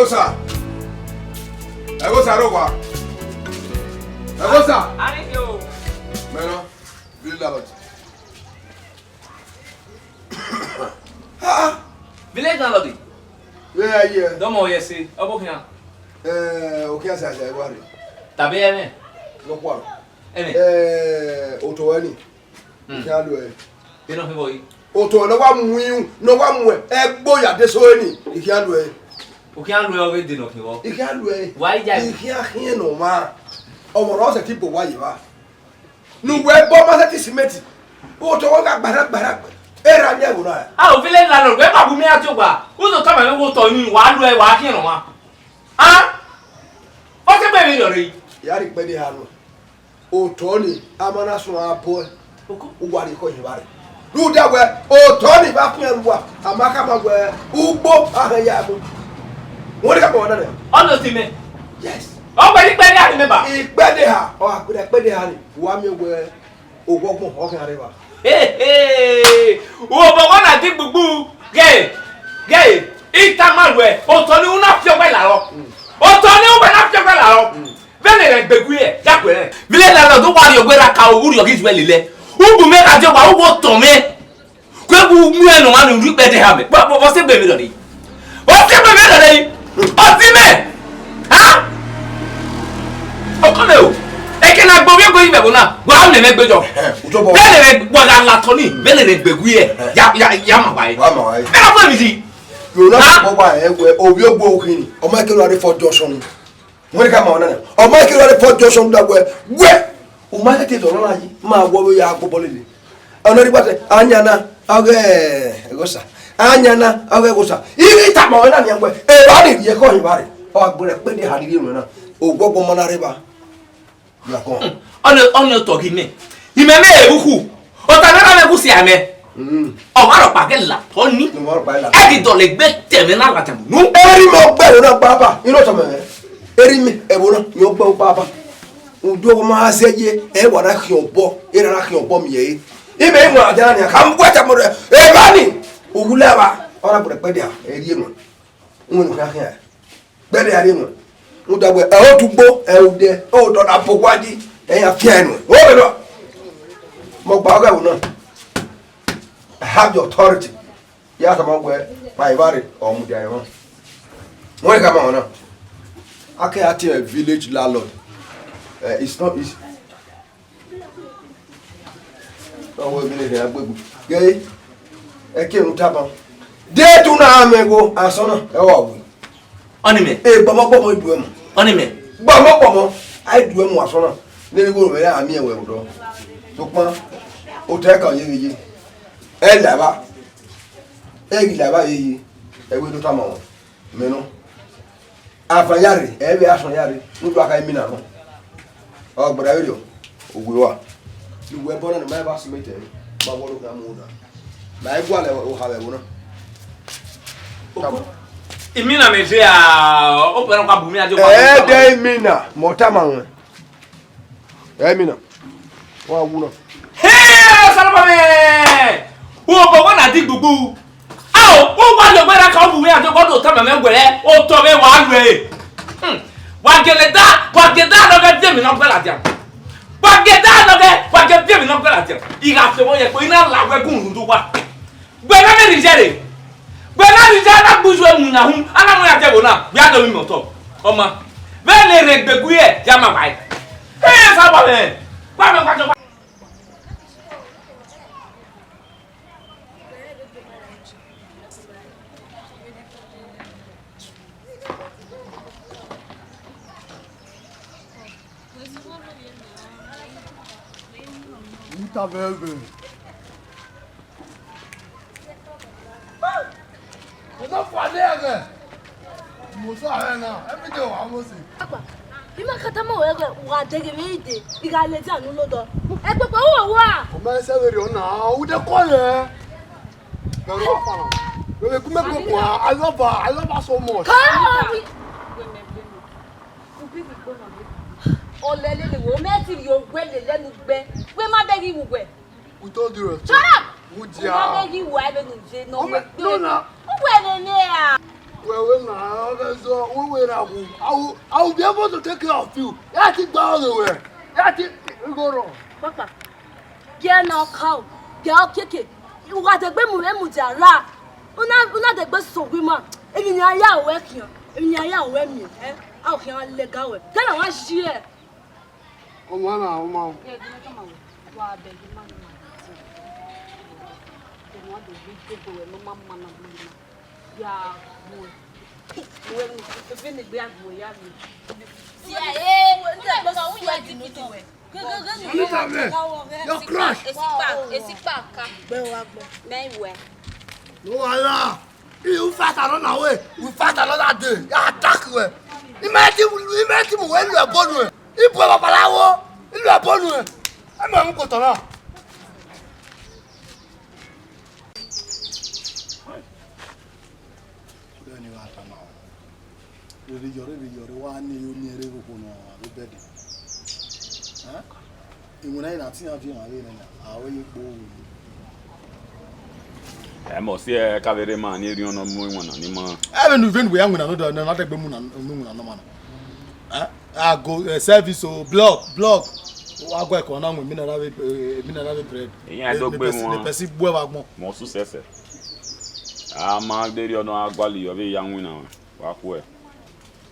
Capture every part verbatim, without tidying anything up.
Ẹghosa. Ẹghosa rre owa. Ẹghosa. Arighi o. Mẹ nọ, village landlord. Ah, ah. Village landlord. Vbe a ye? Dọmọ ye ẹse, ọ vbe okhian? Eh, okhian zazẹ wa rre. Tavbe ẹmwẹ? Nọkhuan. Ẹmwẹ? Eh, otọ ẹre ni. Hmm. Okhian lu ẹre. Vbene ọ khin vbọ yi? Otọ ne ọ wa mu iru, ne ọ wa mu ẹgbo ya de eso ẹre ni, okhian lu ẹre. Okhian lu ẹre ọghe de ne ọ khin vbọ? Okhian lu ẹre. Wa i ya. Okhian khian ne ọmwa. Ọmwa ọre ọ sẹtin bu owa ye evba. Ne uwẹ bọ ma sẹtin simẹnti. Otọ wẹ gha gbara gbara. Erha miẹn ẹvbo na. A o village landlord, wẹ ma gu mẹ a tie owa. Uzo tama mwẹ wẹ otọ ni, wa lu ẹre, wa khian ne ọmwa. A? Ọ sẹ gbe emwi rrọọ rre. Ya rhie ikpẹdẹ eha nuẹn. Otọ ni, a ma na suẹn a bọe, uwa rhie ekhọe hin evba rre. Rhunmwuda wẹẹ, otọ ni vbe a fian ru uwa, a ma khama wẹẹ, ugbo a hẹn ya ẹvbo. Wẹ ọnii khama ọna nian? Ọ nọ si mẹ. Yes. Ọ wẹẹ ikpẹdẹ eha ni mẹ ba? Ikpẹdẹ eha, ọ gha gberra ikpẹdẹ eha ni, uwa miẹn wẹẹ, oghọghọ ọ khian rre evba. Hehe! Uwẹ obọ ọghọ na di gbugbu, ghe, ghe, I tama ruẹ, otọ ni u na fi ọghe larọ. Otọ ni uwẹ na fi ọghe larọ. Vbene rẹn gbe gu ẹre, ya gu ẹre. Village landlord, u wa rhie ọghe ra ka, u rhie ọghe izuẹ lele. U bu mẹ gha die owa, u wo otọ mwẹ. Ku gu mu ẹn ne ọmwa ne u rhie ikpẹdẹ eha mẹ. Vbọ, vbọ, vbọ sẹ gbe emwi rrọọ rre? Vbọ sẹ gbe emwi rrọọ rre? Ọ si mẹ. Ha? Ọkọnẹ o. Ẹkẹ na gbe ovbi ẹgbẹe yi mẹ ẹvbo na. Wa mẹ mẹ gbe jọ. Ẹhẹn, utọ bọ. Vbene rẹn wa gha la otọ ni, vbene rẹn gbe gu ẹre. Ẹhẹn. Ya, ya, ya ma wa ẹre. Wa ma wa ẹre. Ẹ na fọ emwi yi. Yo na, ha? Bọ wa ẹre wẹẹ, ovbi ẹgbẹe khin ni. Ọmọ ẹkẹ na rre fọ junction. Wẹ ọnii khama ọna nian. Ọmọ ẹkẹ na rre fọ junction da wẹẹ, wẹẹ, u ma tete dọlọ na yi, ma wẹ ovbi ya gbobọ lele. Ọna rhie igba te, ayana, ọghe Ẹghosa. Ayana, ọghe Ẹghosa. I ghi tama ọna nian wẹẹ, evba ni rhie ekhọe hin evba rre. Ọ gha gberra ikpẹdẹ eha ni rhie nuẹn na. Ogbọgbọ ma na rre evba. Ọnii, ọnii otọ ghi mẹ. Imẹ mẹ evbukhu. Ọta ne ọ na mwẹ gu sia mẹ. Mm. Ọ wa rhọkpa ghẹ la otọ ni. Ọ wa rhọkpa la. Ẹ ghi dọlegbe te ẹmwẹ na ladian unu. Erha mẹ ọgbẹe ẹvbo na kpakpa, I rhie otọ mẹ mwẹ. Erha mẹ ẹvbo na, I rhie ọgbẹe kpakpa. Udu ọghọ ma zẹ ye, ẹ wa na khian obọ, erha na khian obọ miẹn ẹre. Imẹ i mu adia nian, ka mu wẹ ta mọ rẹ, evba ni, u wu la evba, ọ na gberra ikpẹdẹ eha, ẹ rhie nuẹn. Uwẹ ne u khian khian. Gbẹdẹ a rhie nuẹn. Rhunmwuda wẹẹ, ẹ o tugbo, ẹ o dẹ, o dọ na bọ owa yi, ẹ ya fian nuẹn. Wo vbe nọ? Mẹ ọgba ọghe ẹvbo na. I have the authority. Ya khama wẹẹ, kpa evba rre, ọ mudia ẹmwẹ. Wẹ khama ọna. I can't tell a village landlord. Eh, it's not easy. Ọ wẹẹ vbene erha gbegbe. Ghe, ẹkẹ unu tama. De tu na mwẹ igho, asọn na, ẹ wa wu. Ọnii mẹ. E gbọmọgbọmọ i du ẹmwẹ. Ọnii mẹ. Gbọmọgbọmọ, a i du ẹmwẹ asọn na. Ne igho mwẹ ya miẹn wẹ odọ. Sokpan, otọ ẹkan ye vbe ye. Ẹ la evba. Ẹ ghi la evba ye ye. Ẹ wẹ do tama wọn. Mẹ nọ. Avan ya rre, ẹ vbe asan ya rre, ne u do akha imina nọ. Ọ gbẹdẹ vberriọ, owe ua. Uwẹ ẹbọ na ne ma eva simẹnti ẹre, ma wọrọ okhian mu na. Ma i gualọ oha vbe ẹvbo na. Imina mẹ je a, ọ pẹrẹ ọkpa bu mi ajo. Ẹ dẹ imina, mẹ ọ tama ruẹn. Ẹ mi na. Wa wu na. Hey, Osanobọ mwẹ! Uwẹ obọ ọghọ na di gbugbu. Ao, u wa ye ọgbe ra ka u bu mwẹ rhie ajo, ọ do tama mwẹ wẹẹ, otọ mwẹ wa ru ẹre. Hmm. Wa gele da, wa gele da nọ ghẹ viọ emwi ne ọ gbe ladian. Wa gele da nọ ghẹ, wa gele viọ emwi ne ọ gbe ladian. I gha fiọmọ ye ẹkpo, I na la wẹ gun rhunmwuda uwa. Wẹ na miẹn ne I zẹre. Wẹ na miẹn ne I zẹre, a na gbe uzu emu na hu, a na mu ya tie ẹvbo na, wẹ a do miẹn otọ. Ọ ma. Vbene erha egbe gu ẹre, ya ma wa ẹe. Ẹ, sa wa mwẹ. Wa mwẹ, wa jọ wa. Ita vbe ẹvbe. Enough for there, eh? Mo sa hẹ na, every day wa mo si. Papa, I ma ka tama ruẹ wẹẹ, wa deghe emwi ide, I gha ladian ne u lodọ. Ẹgbẹgbẹ u wa. Ọ ma sẹ vberriọ na, u de kọlẹ. Vbe ru afa na. Vbe gu mẹ gbogbo, I love her, I love her so much. Come! Ọlẹlẹ ne wo mẹ ti rhie owẹ lele unu gbe. Wẹ ma bẹghe iwu wẹ. We told you. Shut up! Mudia. Wẹ ma bẹghe iwu a vbe nu je nọ. Wẹ na. Wẹ ne ne a. Wẹ wẹ na, ọ vbe zọ, wẹ wẹ ra wu. I will, I will be able to take care of you. Ya ti gba ọghe wẹ. Ya ti go rọ. Papa, gie na ọka o, gie ọ keke. Uwa degbe mu vbe mudia ra. Una, una degbe sogbu ima. Emwi ne a ya wẹ khian, emwi ne a ya wẹ miẹn, eh? A khian lẹga wẹ. Gie na wa share. Ọmọ na, ọmọ. Anytime, eh, your crush. No wahala. You fight another way. We fight another day. Ya attack we. Imagine, imagine we lu ẹbọ nuẹ. Ibu babalawo. Ilu ẹbọ nuẹ. Ẹ ma mu kotọ na. Bẹ́ẹ̀ ni wàá tama o. Rere yọrọ, rere yọrọ, wa ni yo ni ẹre roko nọ avbe bẹdẹ. Ẹ? Iwinna na ti yan fi hàn vbe nẹ, a wẹ ye kpo. Ẹ mọ si ẹ ka vbe rre ma ni erriọ nọ mu iwinna ni ma. Ẹ vbe nu venu wẹ ya winna no da na dẹgbe mu na mu winna nọ ma na. Ẹ? A go, eh, service o, block, block. Wa gua ẹko na mu, emina na vbe, eh, emina na vbe bread. Iyan do gbe wọn. Pẹsi gbuẹ vbe agbọn. Mọ su sẹsẹ. A ma deghẹ ọ nọ a gualọ iyọ vbe ya winna wa, wa khuẹ.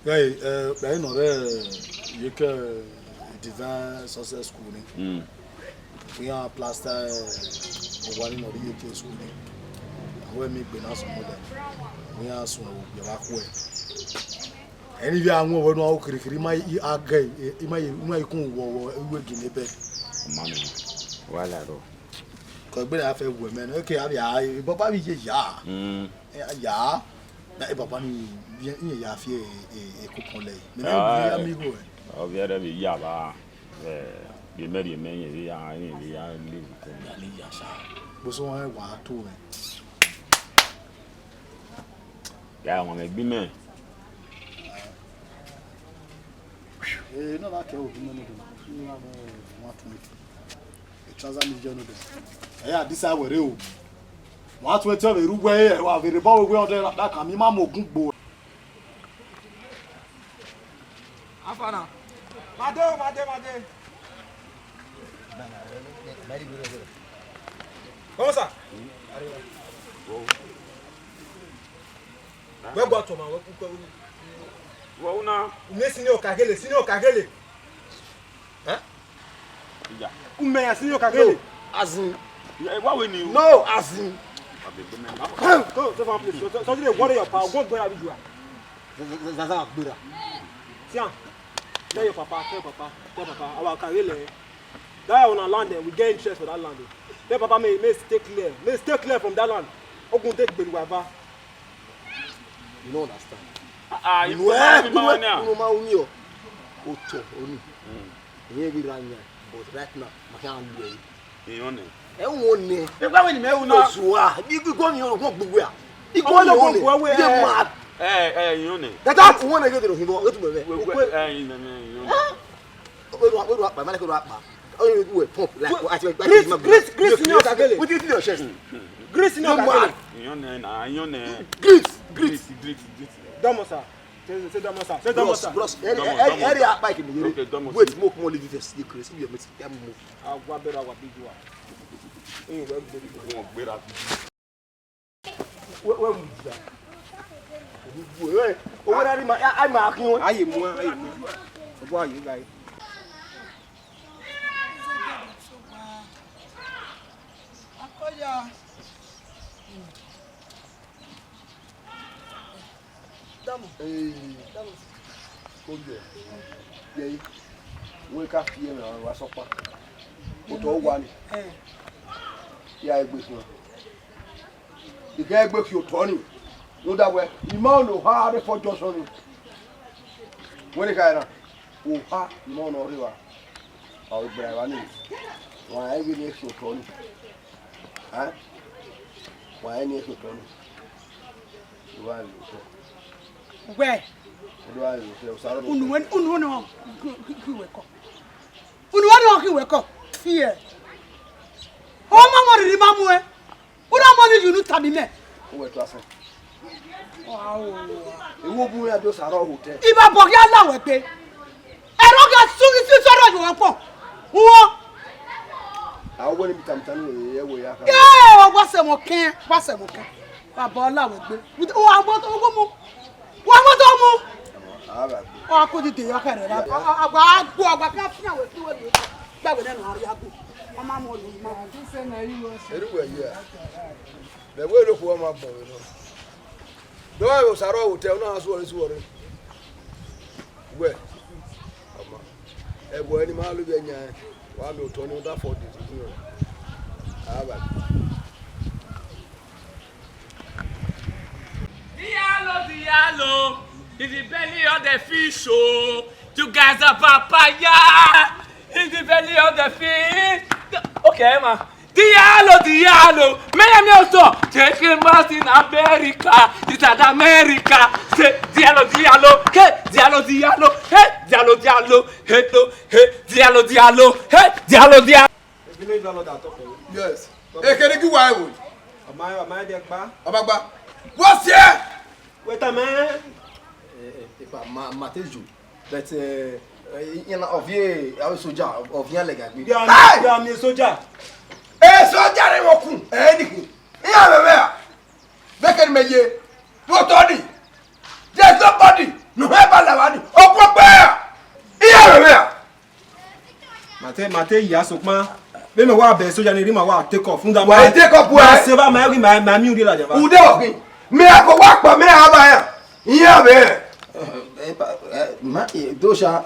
Hey, eh, kpẹ nọ rẹ, eh, ye ke, eh, Divine Success School ni. Mm. Iran plaster, eh, owa ni nọ rre ye ke school ni. Avbe mi gbe na sunu dẹ. Iran sun ẹvbo gbe vbe khuẹ. Ẹni vbe a wọn wẹ nọ, a ru kirikiri, ima i, a gẹ, eh, ima i, ima i kun wọ, wọ, iwe gine bẹ. Ọma nọ. Wa la rọ. Kọ egbe na fẹ wẹ mẹ nọ, eke a vbe a, baba vbe ye ya. Mm. Eh, ya. Na, e baba ni, iye, iye ya fi e, e, e kokon lẹ. Mẹ ne, ah, mi ya mi igho, eh. Ọ viẹ rẹ vbe ya vba, eh, rhiemẹ rhiemẹ, iye vbe ya, iye vbe ya live ko. Ya ni ya sa. Bó sọ wọn wa to rẹ. Ya wọn mẹ gbi mẹ. Eh, no, na kẹ o, gbi mẹ no do. Ni wa mẹ one twenty. E trouser ni jẹ no dẹ. Ẹ ya disa wẹrẹ o. One twenty ọ vbe ru wẹ, ẹ wa vbe rre bọ wẹ ọdẹ da kan mi ma mu ogun gbo. Afana. Made o, made, made. Kọmọ sa. Wẹ gba ọtọ ma, wẹ ku kọ. Wọ una. Une senior Okagele, senior Okagele. Eh? Yeah. Ume ya senior Okagele. No, as in. Yeah, why we need? No, as in. Come, come, come, please. So, so, so you dey worry your power. Go, go, Abijuwa. Zaza, Zaza, Agbera. See am. Tell your papa, tell papa, tell papa. Our Okagele. That una land there, we get interest for that land. Tell papa, may, may stay clear. May stay clear from that land. Ogun take Beluwaiba. You no understand. Ah, ah, you know, eh, you know, you know, you know, otọ oni. Mm. Iye bi ra yan, but right now, ma kàn lu ẹ. Iyan nẹ. Ẹ wọ nẹ. Ẹ gba wẹ ni mẹ wọ na. Ozuwa, bi bi go mi o, go gbogbo a. Igo mi o nẹ. Ye ma. Eh, eh, iyan nẹ. That, that one again, you know, you know, you know. Wẹ, wẹ, eh, iyan nẹ, iyan nẹ. Wẹ do, wẹ do pa, ma le ko do pa. Oh, you, you pump like, Greece, Greece, Greece ni Okagele. Wetin dey your chest? Greece ni Okagele. Iyan nẹ na, iyan nẹ. Greece, Greece. Greece, Greece, Greece. Domo sa. Say, say domo sa. Say domo sa. Bros, bros. Eri, eri, eri apa ikini yere. Okay, domo sa. Wait, mo, mo leave this. You crazy. You must, you move. Agua bẹrẹ agua bi ju wa. Eh, wẹ gbẹrẹ. Wọn gbẹrẹ. Wẹ, wẹ mu dia. Wẹ, owó rẹ ma, a, a ma kí wọn. Aye mu, aye mu. Ọgbọ aye ga yi. Akọya. Dọmọ. Ee. Dọmọ. Oye. Yẹyi. Wẹ ka fi ẹmwẹ wa sọkpa. Otọ wa ni. Eh. Ya egbe fun. Ike egbe fi otọ ni. Rhunmwuda wẹ, ima ọnọ oha rre fọ Johnson ni. Wẹ ne kha ra. Oha, ima ọnọ rre wa. Ọ gbe ra wa ni. Wa egbe ni fi otọ ni. Ẹ? Wa eni eso tọ ni. Uwa ni eso. Wẹ. Uwa ni eso, usaro. Unu wẹ, unu wẹ nọ ki wẹ kọ. Unu wẹ nọ ki wẹ kọ. Fear. Ọ ma mọ riri ma mu ẹ. Unu mọ ni yunu tami mẹ. Uwe tu asan. Ewu bu ya do sa rọ hotel. Iba bọ ghi ala wẹ gbe. Ẹrọ gha su isi sọrọ yọ kpọ. Uwọ. A wẹ ni bi tamutan ni ẹ wẹ ya ka. Ye, wa sẹ wọn kẹn, wa sẹ wọn kẹn. Baba ọla wẹ gbe. Wa mọ to mu. Wa mọ to mu. A ba gbe. Ọ ko dide ya kẹrẹ ra. Agba agbo agba ka fi awẹ fi wẹ. Gba wẹ nẹnu ari agbo. Ọ ma mọ lu ma. Eru wẹ ye. Mẹ wẹ ro ku ọ ma gbọn wẹ nọ. Dọ ẹvbo sa rọ hotel na suọre suọre. Wẹ, ọma, ẹvbo ẹre ne ima lo vbe ẹyan ẹn, wa miẹn otọ ne ọ da fọ dede. A ba. Diallo, Diallo, in the belly of the fish, oh. You guys are papaya in the belly of the fish. Okay, ma. Diallo, Diallo, me and me also. Take him out in America, it's an America. Say, Diallo, Diallo, hey, Diallo, Diallo, hey, Diallo, Diallo, hey, do, hey, Diallo, Diallo, hey, Diallo, Diallo. Yes. Ekene gi wa ewo. Ọma, ọma ẹdẹ gba. Ọma gba. What's here? Wait a minute. Eh, eh, epa, ma, ma te ju. But, eh, eh, iran na, ovie, ave soja, ovie iran lẹga gbe. They are, hey! They are mere soja. Eh, soja ne wọ kun, eh, ni kun. Iran vbe vbe a. Vbe kene mẹ ye. Vbe otọ ni. There's nobody. No ever la wa ni. Okpokpo a. Iran vbe vbe a. Ma te, ma te ya sokpan. Vbe mẹ wa bẹ soja ni, ma wa take off. Wa take off, ma wẹ? Se ba ma ghi ma, ma mi uri la jaba. Ude okin. Mẹ a ko wa kpa, mẹ a ba ya. Iran vbe. Eh, eh, ma, eh, do sha.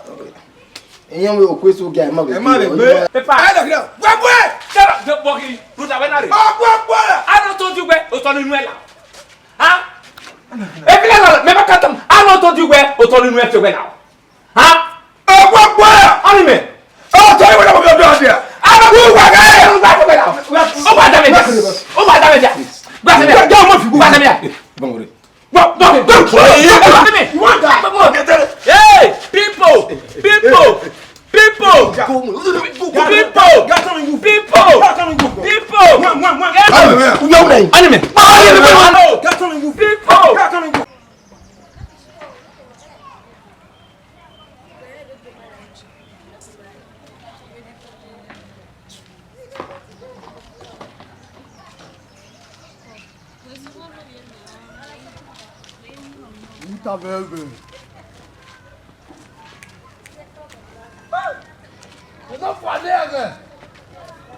Iran vbe okwe so ga, ma vbe. Ẹ ma vbe gbe. Epa. Ẹ lọ kìlọ. Wẹ bu ẹ. Shut up, the boy, brother, when are you? Ọgbọ gbọ. I don't told you where, o tọ nínú ẹ la. Ha? Ebi la la, me ba katam. I don't told you where, o tọ nínú ẹ fi wẹ la. Ha? Ọgbọ gbọ. Ani me. O tọ nínú ẹ fi wẹ la. Ana ku wa ga. O ba da me dia. O ba da me dia. Gba se mi. Gba se mi. Hey, people, people, people, people, people, people. Animal. Animal. People. Uta vbe ẹvbe. Ẹ na fua ne ẹghẹ.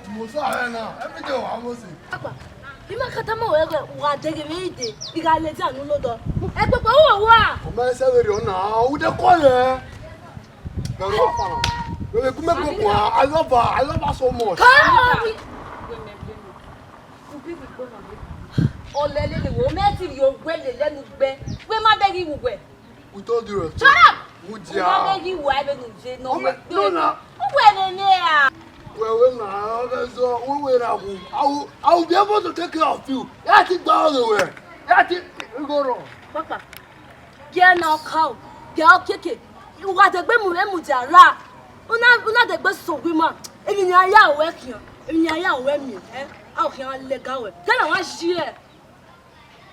Mo sa hẹ na, every day wa mo si. Papa, ima ka tama wẹ ghe, wa deghe mwẹ ide, I gha ladian ne u lodọ. Ẹkpẹkpẹ, u wa wa. Ọ ma sẹ vberriọ na, u de kọlẹ. Mẹ rọ afa na. Mẹ vbe gu mẹ gbogbo, I love her, I love her so much. Come! Ọlẹ lele wẹ, ọ mẹ ti rhie owẹ lele ne u gbẹ. Wẹ ma bẹghe iwu wẹ. With all due respect. Shut up! Mudia. Ọ ma bẹghe iwu, a vbe nu je nọ. Ọ mẹ, wẹ no na. Uwẹ nene a. Wẹ wẹ na, ọ vẹ zọ, wẹ wẹ ra wu. I will, I will be able to take care of you. Ya ti gba ọghe wẹ. Ya ti igoro. Papa, gie na ọka o, gie ọkeke. U gha degbe mu vbe mudia ra. U na, u na degbe sẹ owa ima. Emwi ne a ya ruẹ khian, emwi ne a ya ruẹ miẹn, ẹ, a khian lẹga ruẹ. Te na wa yi rẹ.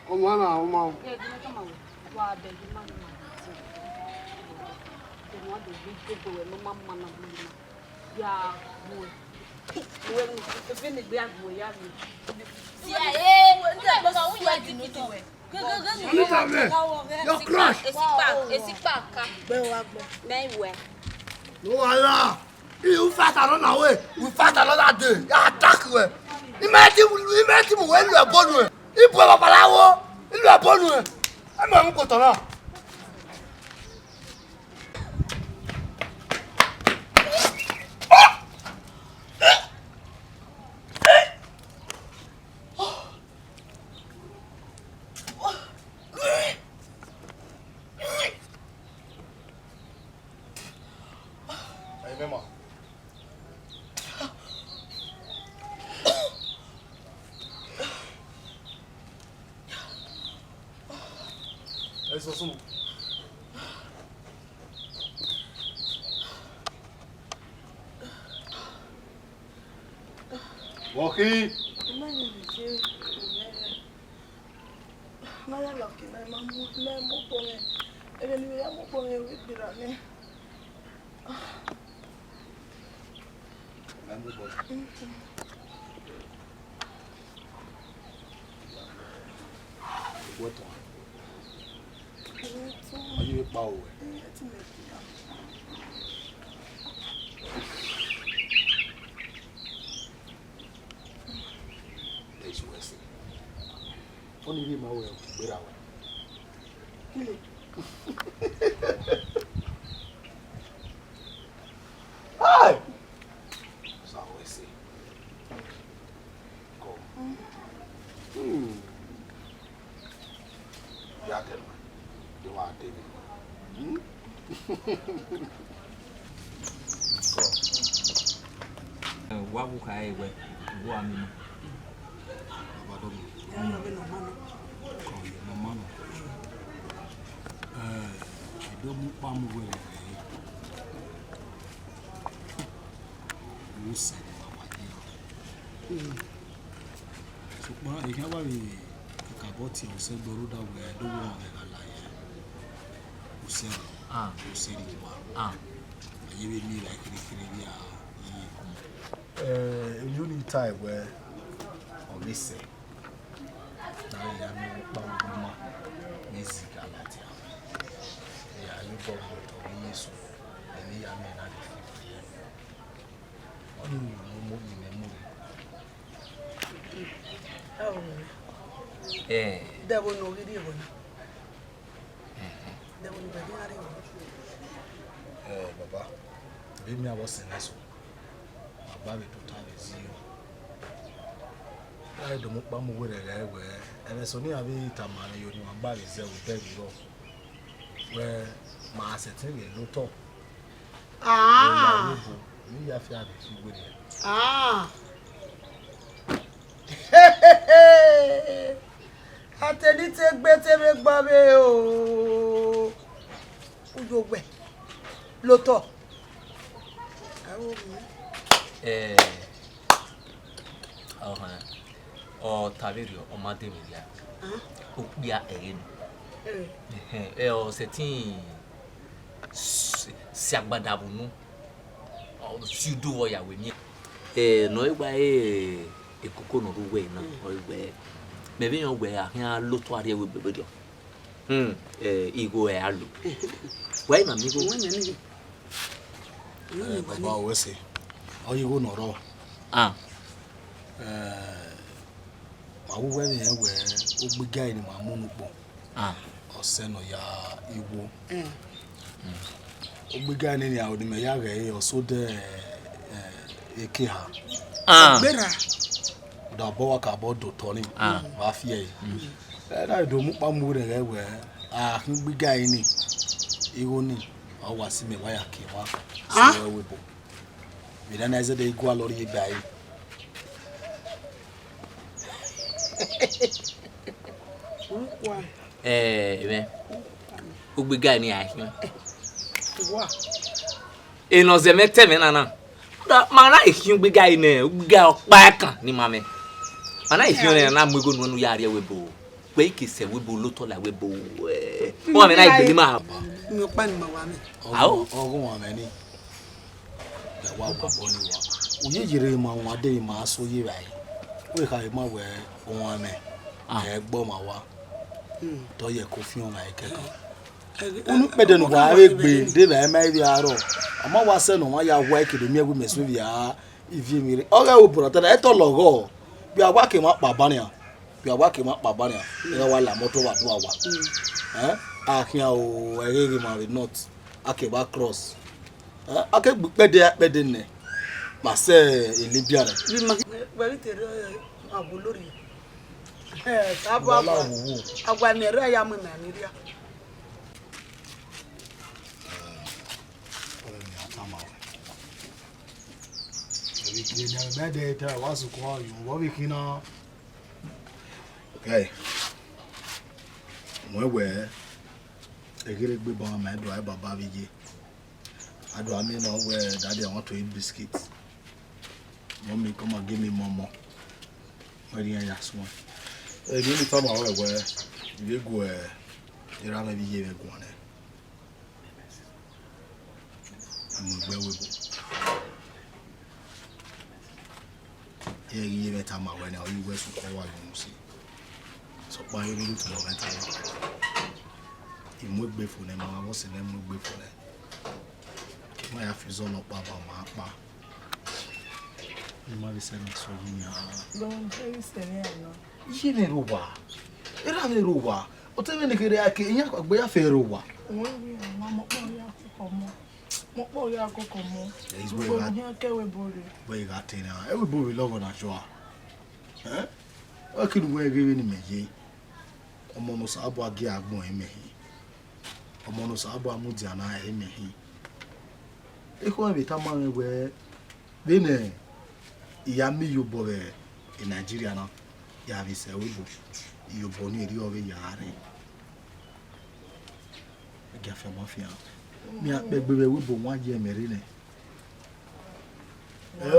Ọmọ na, ọmọ. Ẹ, ẹ, ọmọ, wa bẹghe ima ne ima dẹ. Ẹ, wa bẹghe gbogbo wẹ, ne ọ ma ma na bu ima. Ya bu. Wẹ, efe ne egbe a bu ya mi. Sia, ẹ, wẹ, wẹ, wẹ, wẹ, wẹ, wẹ, wẹ. Your crush. Esikpa, esikpa ka. Mẹ wẹ. No wahala. You fight another way. We fight another day. Ya attack we. Imagine, imagine we lu ẹbọ nu ẹ. Ibu ẹ babalawo. Ilu ẹbọ nu ẹ. Ẹ mọ ẹmu kò tọ̀nà. Hey, Mema. Hey, Sosu. Wọkhi. Aya laki na ma mu, ma mu obọ mwẹ. Ẹghẹ ne I ya mu obọ mwẹ, ọ ghi gberra nẹ. Ma mu obọ. Wẹ tọn. Ọ ye vbe kpa ruẹ. Ẹ i su ẹse. Ọni rhie ma ruẹ gberra ruẹ. Hey! Sa ruẹ ẹse. Kọ. Hmm. Ya dẹ ma, de wa dẹ ma. Hmm? Kọ. Ẹ, wa wu kha ẹre wẹ, wa mi ma. Baba dọ ma. Ẹ, ọ vbe nọ ma nọ. Kọ, ọ vbe nọ ma nọ. Ẹ, I do mu kpa mu wẹ rẹ. Wo sẹ ne wa wa ye. Sokpan, ehia wa vbe kakabọ tie usẹ gbe rhunmwuda wẹ do wẹ ọmwa mwẹ gha la ye. Usẹ, Ah. Usẹ rhie ima. Ah. A ye vbe miẹn evbare kherhe kherhe vbe a ye. Eh, emwi ne I tae wẹ, ọ ghi sẹ. Ne a ya miẹn ọkpa vbe ima, ne I zigha ladian. Ya ye obọ vbe otọ vbe Jesu, ẹmwẹ I ya miẹn na ghi fi vbe ye. Ọni unu ne ọ mu, ne imẹ mu rre. Ẹ o. Eh. Dẹ vbọ ne ọ ghi rrie ẹvbo na? Dẹ vbọ ne ọ ghi rrie ẹvbo na? Eh, baba, vbe miẹn avbe ọse na eso, ma gba vbe tota vbe zẹ iyo. A i do mu kpa mu werriẹ ghẹ wẹ, ẹmwẹ eso ne iran vbe tama mwẹ ye, ne ima gba vbe zẹ vbe odẹ vbe rrọọ. Wẹ, ma sẹtin vbe la otọ. Ah. Vbe la obo, ne I ya fi avbe fi werriẹ. Ah. Ateni te gbe te vbe gba vbe o. Uyo wẹ, la otọ. Ẹ, ọhan, ọ ta vberriọ, ọ ma de mwẹ hia. Ah. Okpia ẹre nọ. Eh. Ẹhẹn, ẹ, ọ sẹtin s-, si agbada vbe unu. Ọ si udu vbọ ya wẹ miẹn. Ẹ, ne ọ gba re ekoko ne ọ rre uwẹ na, Mm. ọ gba re. Mẹ vbe rẹn wẹ a khian la otọ a rrie ẹvbo vberriọ. Hmm, eh, igho ẹ a lo. Wa i na miẹn igho? Wẹ mẹ ni. Eh, baba, wẹ sẹ. Ọ ye igho ne ọ rrọọ. Ah. Eh, ma wu wẹ vbe rẹn wẹ, ogbe igai ne ima mu ne ukpọn. Ah. Ọ sẹ ne ọ ya igho. Eh. Ogbe igai ne nian, ne imẹ ya ghẹ ẹre, ọ sẹ odẹ, eh, ekeha. Ah. Gberra. Da obọ wa ka obọ do otọ ni, Ah. wa fi ẹre. Mm. Ẹ na do mu kpa mu rẹn ghẹ wẹ, a khin gbe igai ni, igho ni, ọ wa si mẹ wa ya ke wa, Ah. si wẹ webo. Vbe nana zẹdẹ igua lọ rrie ba ẹre. Ukua. Eh, amen. Ugbiga ni a khian. Wa. Enọ zẹ mẹ tẹ mwẹ nana. Da, ma na khian ugbiga nẹ, ugbiga ọkpa ẹkan ne ima mwẹ. Ma na khian nẹ, na mu igho nuẹn ne u ya rrie webo. Wẹ i ke sẹ webo, la otọ la webo. Eh, ọ mwẹ na egbe ne ima. Mi ọkpa ni ma wa mwẹ. Ao. Ọghe ọmwa mwẹ ni. Ẹ wa wa bọ ni wa. U ye yere ma wan de ma so ye vba yi. Wẹ kha ma wẹ ọmwa mwẹ. Ah. Ẹ gbọ ma wa. Hmm. Tọ ye ko fi ọmwa ẹkẹkan. Unu kpẹdẹ ne uwa vbe gbe, de vbe ma ivbi aro. A ma wa sẹ ne ọmwa ya wa ẹke do miẹn wẹ imẹ so ivbi a, ivbi emwi rre. Ọghe obrother, ẹ tọ lọghọ. Vbe a wa ke ma kpa barian. Vbe a wa ke ma kpa barian. Ẹ wa la motor wa do a wa. Eh? A khian o, ẹghe ghe ma vbe north. A ke ba cross. Eh? A ke gbe ikpẹdẹ, ikpẹdẹ nẹ. Ma sẹ Libya rẹ. Vbe ima wẹ ghi te rre, eh, abolori. Eh, ta bu Wala agua. Wowo. Agua ne ẹrẹ ya mu imẹ ni rria. Ọnii a tama wẹ. Emwi gie ne mẹ de ta wa sukun ọyun, vbọ vbe khin na? Okay. Wẹ wẹ, eghere egbe ba mẹ do a baba vbe ye. A do a miẹn nọ wẹ, "Daddy, I want to eat biscuit. Mommy, come and give me more, more." Wẹ rhie iran ya suẹn. Emwi ne I tama ruẹ wẹ, I vbe gu erha mwẹ vbe iye mwẹ guan nẹ. Mu egbe ẹvbo ebo. Irẹn ghi ye mwẹ tama wẹ nẹ, ọ ghi wẹ sokpan wa ghi mu si. Sokpan, ẹ i re otu ne ọ mwẹ tama. I mu egbe fo nẹ, ma mwẹ ọse nẹ, mu egbe fo nẹ. Ke ma ya fi zọ nọkpa ba ma kpa. Ne ima vbe sẹ ne ọ sẹ yi nia. Bro, ẹ i sẹ nẹ ya nọ. Iye mwẹ rre owa. Erha mwẹ rre owa. Otọ mwẹ ne kherhe a ke, iran gbe ya fẹ rre owa. Wẹ wi, ma mọ kpọ ya kọkọ mọ. Mọ kpọ ya kọkọ mọ. Ẹ, is wẹ Gbogbo gha, iran ke ẹvbo ebo rre. Wẹ gha te na. Ẹvbo ebo rre lọghọ na sua. Ẹ? Ọ ke ne uwẹ ghe vbene imẹ ye. Ọmọ ne Osanobua gie agbọn ẹre imẹ hin. Ọmọ ne Osanobua mudia na ẹre imẹ hin. Ekhọe vbe tama mwẹ wẹẹ, vbene I ya miẹn iyobọ vbe Nigeria na, ya vbe sẹ ẹvbo ebo, iyobọ ni erriọ vbe ya rre. Ẹ gia fian ma fian. Mẹ a kpẹgbe vbe ẹvbo ebo wan ye mẹ rre nẹ. Ẹ,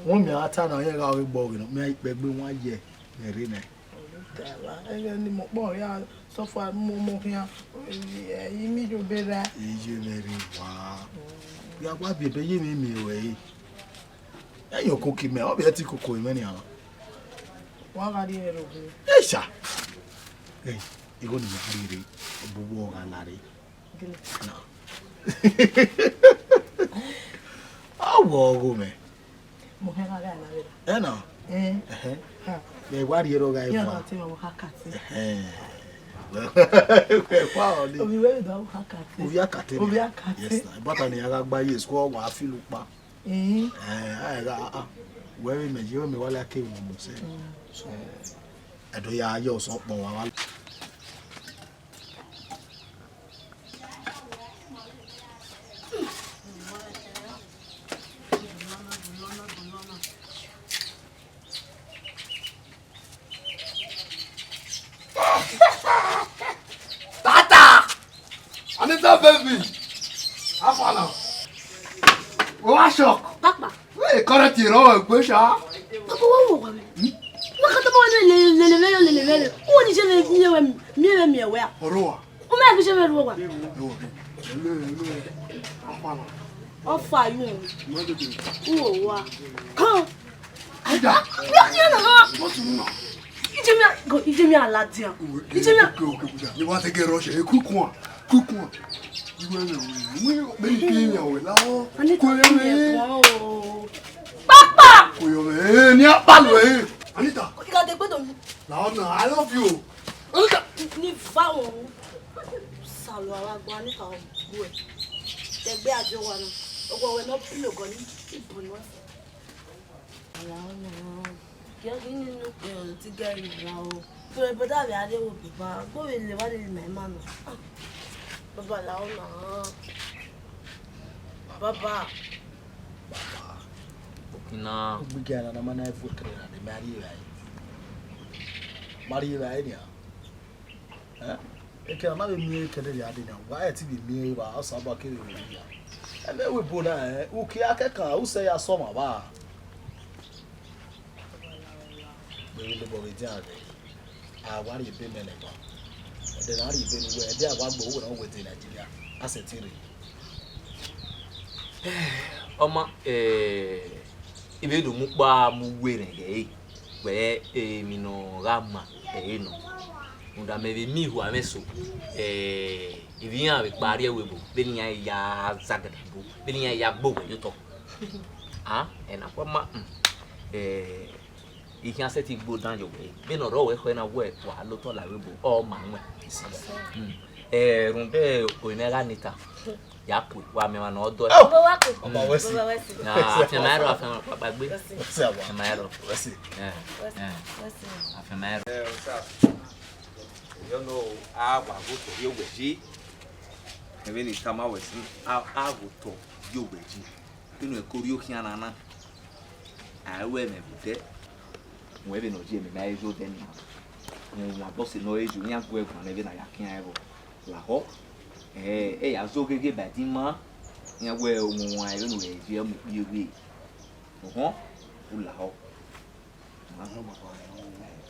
wọn mẹ a ta na, ọ rẹn gha ghe gbe ọghe nọ, mẹ a kpẹgbe wan ye mẹ rre nẹ. Ẹghẹ ne imọkpọ ya suffer mu ọmọ khian, ẹ, I miẹn iyobọ ra. Iye mwẹ rre owa. Ya wa biẹ, biẹ ye mwẹ miẹn ruẹ re. Ẹyọ koko imẹ, ọ vbe ẹtin koko imẹ nian. Wa gha rrie ẹre ogun. Esha. Ẹ, igho ne imẹ rhie rre, obọ uwu ọ gha la rre. Gele. Na. Awọ ọgho mẹ. Mo hẹ gha gha na vbe ra. Ẹ na. Eh. Ẹhẹn. Ha. Mẹ wa rhie ẹre ọ gha. Yọ evua. Na te ma wo ha kati. Ẹhẹn. Ẹ kwa ọ ni. Obi wẹ do ha kati. Obi akate. Obi akate. Yes na. Bata ne a gha gba yes, ko wa feel ukpa. Eh. Eh, a gha, ah, ah. Wẹ vbe mẹ je, mẹ wa la ke mu mu se. Mm. So, ẹdọ ya yọ sọ kpọ wa wa. Tata! Anita baby! How far now? What shock? Papa. Where you correct it all, Gbesha? Papa, what wrong with me? What kind of one lele lele lele lele? Who is it? Me, me, me, me, where? Orowa. Who make you say me wrong? Orowa. How far now? How far you? What do you do? Who, what? Come. Ida. Ijemi a, go, Ijemi a la dia. Ijemi a. Okay, okay, okay. You want to get rush? A quick one. Quick one. You want to win. We, we, we, we, we, la o. Anita, ko yo me. Papa! Ko yo me. Eh, ni apa lo, eh. Anita. Ko ti ka de gbe do mi. La o na, I love you. Anita. Ni va o. Salu ara gba Anita o. Gbe. Te gbe ajo wa na. Ogo we no bi ogo ni. Ibu no. Lahọ na, gie ghi ni unu kpẹrẹ ti gẹre na o. Fẹrẹ brother vbe a rrie ẹvbo ebo ba, gbe ovbi lele evba lele ima ima na. Baba, lahọ na. Baba. Baba. Okina. Ugbighi na na ma na vu ekẹrẹ na de, ma rrie evbare. Ma rrie evbare nian. Ẹ? Ekẹn na vbe miẹn ekẹn ne rhia dee nian, wa ẹ ti vbe miẹn evba, Osanobua kevbe vbe rhia. Ẹmwẹ ẹvbo ebo na, ẹ, ukia kẹkan, usẹ ya sẹ ọmwa vba. Vbe vbe lobọ vbe dian rre, a wa rhie ebe mẹ nẹ ban. Ẹdẹ ne a rhie ebe ne uwẹ, ẹdẹ a wa gbe uwẹ ne ọ wẹ de Nigeria, a sẹtin rre. Ọma, eh, I vbe do mu ukpa mu uwu erhẹn ghẹ ẹre, wẹ emwi ne ọ gha ma ẹre nọ. Rhunmwuda mẹ vbe miẹn ihua mwẹ eso, eh, I vbe iran vbe kpa rrie ẹvbo ebo, vbene iran ya zagada ebo, vbene iran ya gbe owẹ ye otọ. Ah, ẹ na kpa ma, hmm, eh, I khian sẹtin gbe odan ye owẹ, vbene ọ rre ọvbokhan na wẹ wa la otọ la ẹvbo ebo, ọ ma ruẹn. Hmm. Eh, rhunmwuda orinmwẹ gha Anita. Ya pue, wa miẹn ọmwa ne ọ dọe. Obo wa pue. Ọba wẹ si. Obo wẹ si. Na, afianma ẹrọ, afianma kpakpa gbe. Wẹ si aba. Afianma ẹrọ. Wẹ si. Eh, wẹ si. Eh. Wẹ si. Afianma ẹrọ. Eh, what's up? You know, a wa gho to yo wẹ yi. Even if tama wẹ si, a, a gho to yo wẹ yi. Kinu ẹko rhie okhian na na. A ru ẹmwẹ vbe odẹ. Wẹ vbene ọ ye mẹ ma he ye odẹ nian. Rhunmwuda ọse ne ọ re yo, iran gu ẹguan nẹ vbene a ya khian ẹvbo. Lahọ, ẹ, ẹ ya zẹ ogheghe ba ẹdẹ ima, iran wẹ owanwan ẹre ne u ye mu ikpia egbe. Ohọn, u lahọ.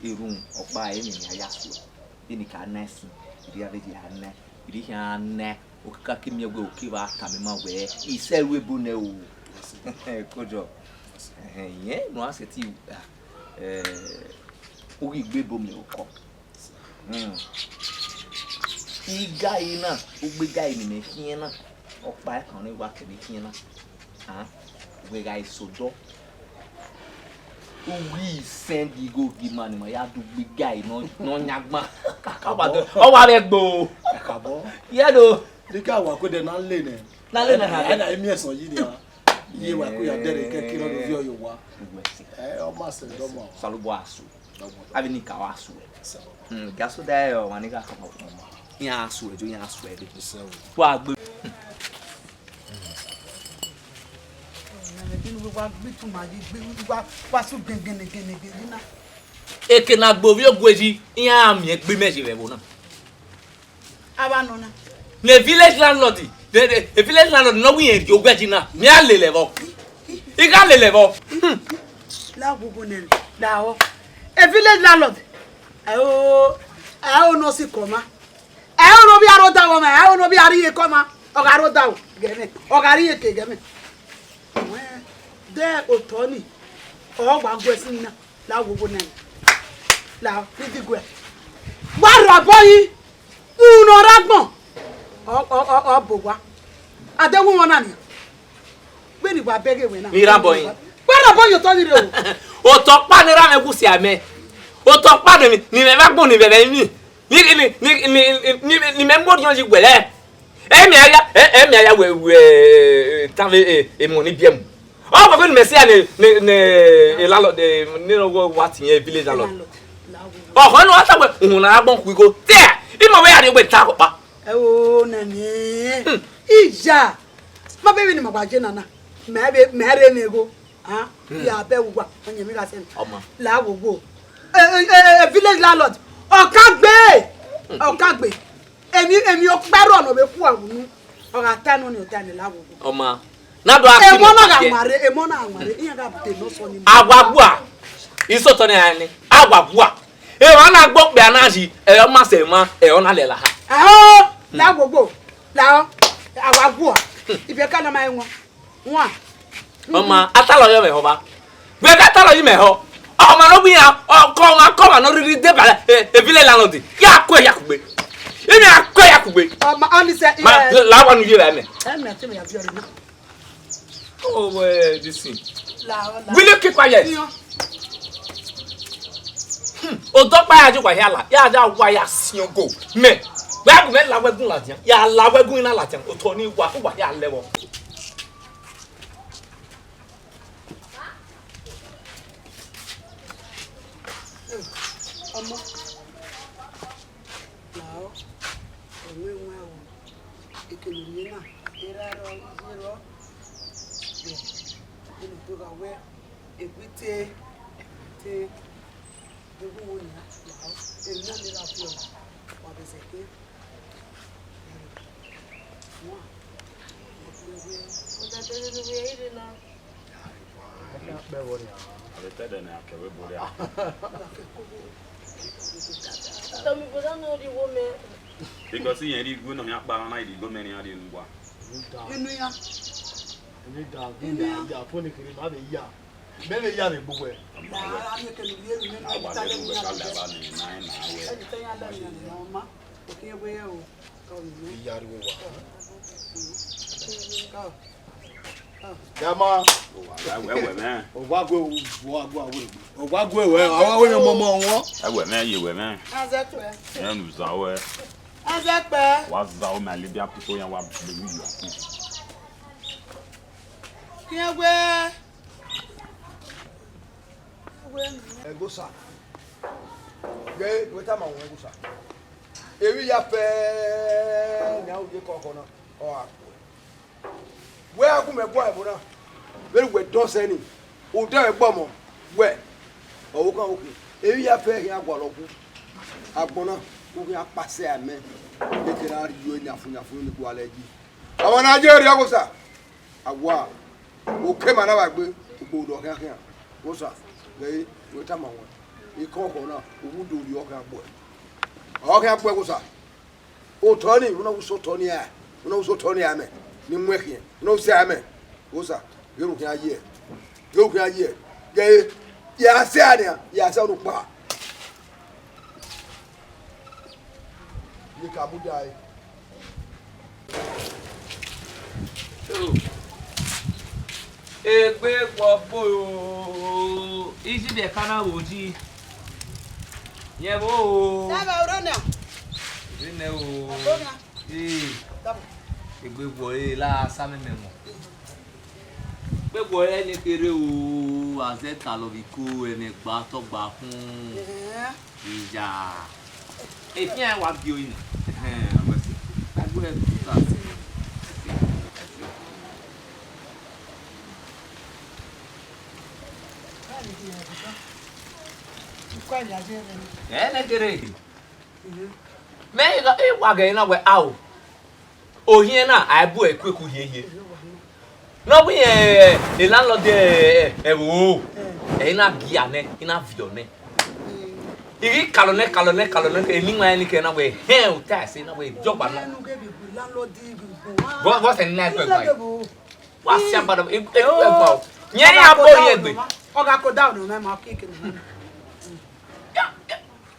Erhunmwu ọkpa ẹre ne a ya suẹ. Vbene I ka na ẹsin, I rhie avbe ye a na, I rhie khian na, okaka ke miẹn wẹẹ oke vbe a tama ima wẹẹ, isẹ ru ebo nẹ o. Kojo. Ẹhẹn, irẹn ne a sẹtin, eh, u ghi gbe ebo miẹn okọ. Hmm. Igai na, ugbe igai ne imẹ khian na, ọkpa ẹkan ne wa kẹ ne khian na. Ah, wẹ gha eso dọ. U ghi sẹn ghi igho gi ima ne ima ya do ugbe igai nọ, nọ yan gban. Ọ wa dẹ, ọ wa vbe gbo. Kakabọ. Yẹ do. Dika wa ko dẹ na le nẹ. Na le nẹ ha. Ẹ na emi ẹsọ yi nia. Iye wa ko ya dẹrẹ kẹ kí lọ do viọ yo wa. Ẹ, ọ ma sẹ dọmọ. Salu bo asu. Avbe ni ka wa suẹ. Hmm, ga so da ẹ ọmwa ni gha kọmọ. Iran suẹ, jo iran suẹ de. Wa gbe. Wa gbe tu ma yi gbe wa wa su gẹngẹn gẹngẹn gẹngẹn na. Eke na gbe ovbi ogue yi, iran miẹn gbe mẹ yi vbe ẹvbo na. Avbe anọ na. Ne village landlord, ne, ne, village landlord ne ọ wẹ irẹn rhie ogbẹji na, mẹ a lele ẹvbo. I gha lele ẹvbo. La wo bo nẹ, la o. E village landlord. Ẹ o, ẹ o nọ si kọ ma. Ẹ o nọ bi aro da wọ ma, ẹ o nọ bi ari ye kọ ma. Ọ gha ro da o, gẹ mẹ. Ọ gha ri ye ke gẹ mẹ. Wẹ, de otọ ni, ọ wa guẹ sin na. La wo bo nẹ. La, ni diguẹ. Wa rhọ abọ yi. Unu ọ rre agbọn. Ọ, ọ, ọ, ọ bọ owa. Ade wu wọn na nian. Vbene wa bẹghe wẹ na. Ni rre abọ yi. Wa rhọ abọ yi otọ ni rre o. Otọ ọkpa ne erha mwẹ wu si amẹ. Otọ ọkpa ne ni mwẹ vbe agbọn ni vbe ẹmwẹ ni. Ni, ni, ni, ni, ni, ni, ni mẹ mu orhiọn yi wẹlẹ. Ẹ mẹ a ya, ẹ, ẹ mẹ a ya wẹ, wẹ, ẹ, ẹ, tan vbe, ẹ, emọ ni biẹ mu. Ọ gbẹgbẹ ne mẹ sẹ ya ne, ne, ne, e landlord, ẹ, ne ọ wa tie village landlord. Ọhọ ne ọ ta wẹ, uhun na agbọn khu igho. Te, ima wẹ ya rhie egbe ta ọkpa. Ẹ o, nene. Hmm. Iya. Ma bẹvbe ne ima gba je nana. Mẹ vbe, mẹ rre ne igho. Ah, ya bẹ uwa, ọyẹnmwẹ gha sẹ. Ọma. La wo wo. E, e, e, e, village landlord. Ọkagbe. Ọkagbe. Emi, emi ọkpẹrọ ne ọ vbe khu unu. Ọ gha ta nọ ni, ọ ta nẹ, la wo wo. Ọma. Na do a. Emọ na gha mare, emọ na gha mare. Iran gha te nọ sọ ni. Awa gua. Iso tọ ni a ni. Awa gua. Emọ na gbọ kpẹ ana yi, ẹ ọ ma sẹ emọ, ẹ ọ na lẹ la ha. Ahọ, la wo wo. La ọ. Awa gua. Ibi ka na ma wọn. Wan. Ọma, a talọ yọ mwẹ họba. Wẹ ka talọ yi mẹ họ. Ọma ne ọ gbe iran, ọ, kọ ọmwa, kọ ọmwa ne ọ rhirhi deba, e, e village landlord. Ya kue ya kugbe. Imi a kue ya kugbe. Ọma, ọ ni sẹ, ma, ẹ, la wa nu ye vbe mẹ. Ẹ mẹ te mẹ ya viọ rre na. Oh, well, this thing. La, la. Will you keep quiet? Iyan. Hmm. Odọ kpa ya je wa hia la. Ya ja wa ya siọn go. Mẹ. Wẹ a gu mẹ la wẹ gun ladian. Ya la wẹ gun ina ladian. Otọ ni wa, wa hia lẹvbọ. Ọmọ, la ọ, ọmọ ẹwaẹn o, ekene rhie na, erha rrọọ, iye rrọọ, ẹn, ẹn, do gha wẹ, egbe te, egbe te, egbe wo nia, la ọ, emwi na ne erha viọ, wa vbe zẹ khin. Because irẹn rhie igho ne ọ khian kpa na, na rhie igho mẹ ne iran rhie ne uwa. Inu iran. Inu iran. Mẹ vbe ya vbe gbe wẹ. Awa vbe gbe wẹ ka lẹ ava ni na na wẹ. Iyare wa. Yama. Ẹwẹ mẹ. Owa gue owa gue awe. Owa gue wẹ, awa we mọmọ wọn. Ẹwẹ mẹ ye wẹ mẹ. Azẹkpẹ. Ẹ nu zan wẹ. Azẹkpẹ. Wa zan o ma Libya people yan wa believe you. Kiẹn wẹ. Ẹgosa. Ghe, wẹ tama wọn Ẹgosa. Emwi ya fẹ ne a ru ye kọkọ na, ọ gha kue. Wẹ a gu mẹ guan ẹvbo na, vbene uwẹ dọn sẹ ni, odẹ ẹgbọmọ, wẹ, ọvbokhan okhe, emwi ya fẹ khian gualọ gu. Agbọn na, u khian kpasẹ amẹ, eke ra rhie eniafu niafu ni gualọ ẹji. Ọmọ Nigeria, Ẹgosa. Awa, okema na vbe gbe, ugbo do khian khian. Osa, ghe, wẹ tama wọn. Ikọkọ na, u mu do rhie ọkhian gbe. Ọ khian gbe ẹghosa. Otọ ni, una wẹ sẹ otọ ni a, una wẹ sẹ otọ ni a mẹ, ni mu ẹn khian, una wẹ sẹ a mẹ. Osa, ghe ru khian ye, ghe ru khian ye, ghe, ya sẹ a nian, ya sẹ unu kpa. Ye ka mudia ẹre. Egbe kpọkpo o, isi vbe ẹka na vbe oji. Yẹn vbe o. Sẹvbe oro na. Ore nẹ o. Ọgọ na. Ee. Dọbọ. Egbe vbe ọre la sa mẹ mẹ mọ. Egbe vbe ọre ne kherhe o, azẹ talọ vbe iko, ẹmwẹ gba tọ gba khun. Ehẹn. Iya. Efian wa gie oi nẹ. Ehẹn, agbẹsẹ. Agbẹsẹ. Ẹ nẹ kere. Mẹ i wa ghe na wẹ ao. Ohiẹn na, a i bu ẹre ikueku hiehie. Ne ọ wẹ irẹn, e landlord ẹvbo, ẹ i na gia nẹ, i na viọ nẹ. I ghi kalọ nẹ, kalọ nẹ, kalọ nẹ, eni iwan ẹnike na wẹ hẹn ota ẹse na wẹ jọgba nọ. Vbọ, vbọ sẹ ne I na ẹgbẹ gba. Wa si agbada, e, e, ẹgba o. Yẹn ya bo yẹn egbe. Ọ gha ko da unu mẹ ma kike.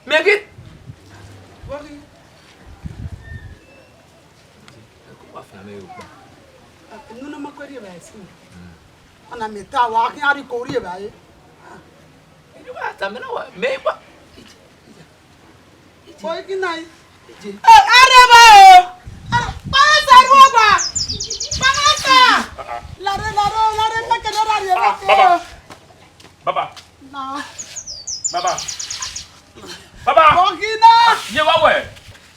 Mẹ ghi. Wa fian mẹ ogba. Unu na ma kue rri evbare si. Ọna mẹ ta wa khian rri ko rri evbare. Inu wa ta mẹ na wa, mẹ wa. Boy, good night. Eh, arreba o. Pasa ruogba. Pasa. Lare, lare, lare, mẹ ke no rari. Ah, baba. Baba. Na. Baba. Baba. Bogina. Ye wa wẹ.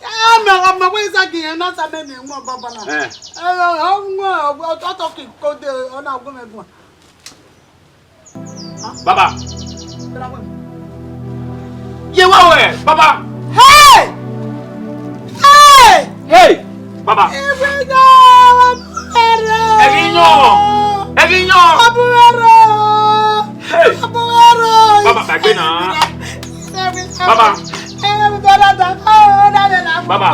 Ah, me, me, we sa gi na sa me ni mo baba na. Eh. Eh, o mo o to to ki ko de o na gu me gu. Baba. Ye wa wẹ, baba. Hey! Hey! Hey! Baba. Ebe na, ọbụghẹrẹ. Ẹgin yọ. Ẹgin yọ. Ọbụghẹrẹ. Hey! Ọbụghẹrẹ. Baba, gbàgbé na. Baba. Baba.